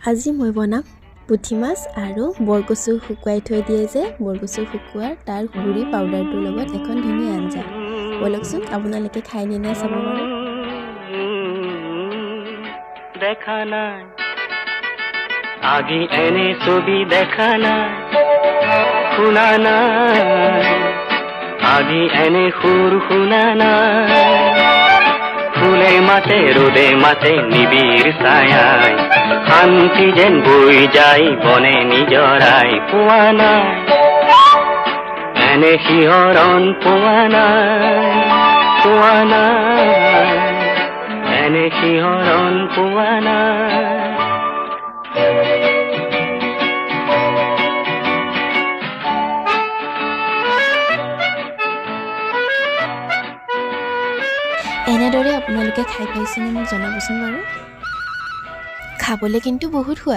আজি মই বনাম পুঠি মাছ আৰু বৰকচু শুকুৱাই থৈ দিয়ে যে, বৰকচু শুকুৱাৰ তাৰ গুড়ি পাউডাৰটোৰ লগত এখন ধুনীয়া আঞ্জা। ব'লকচোন, আপোনালোকে খাই নে নাই চাব বাৰু। দেখা নাই আগে এনে ছবি, দেখা নাই, শুনা নাই আগে এনে সুৰ, শুনা নাই। ফুলে মাতে, ৰোদে মাতে, নিবিড় ছায়ায় শান্তি যেন বৈ যায় বনে নিজৰাই। পোৱা নাই এনে শিহৰণ, পোৱা নাই, পোৱা নাই এনে শিহৰণ, পোৱা নাই। এনেদৰে আপোনালোকে খাই পাইছেনে মোক জনাবচোন বাৰু। খাবলৈ কিন্তু বহুত সোৱাদ।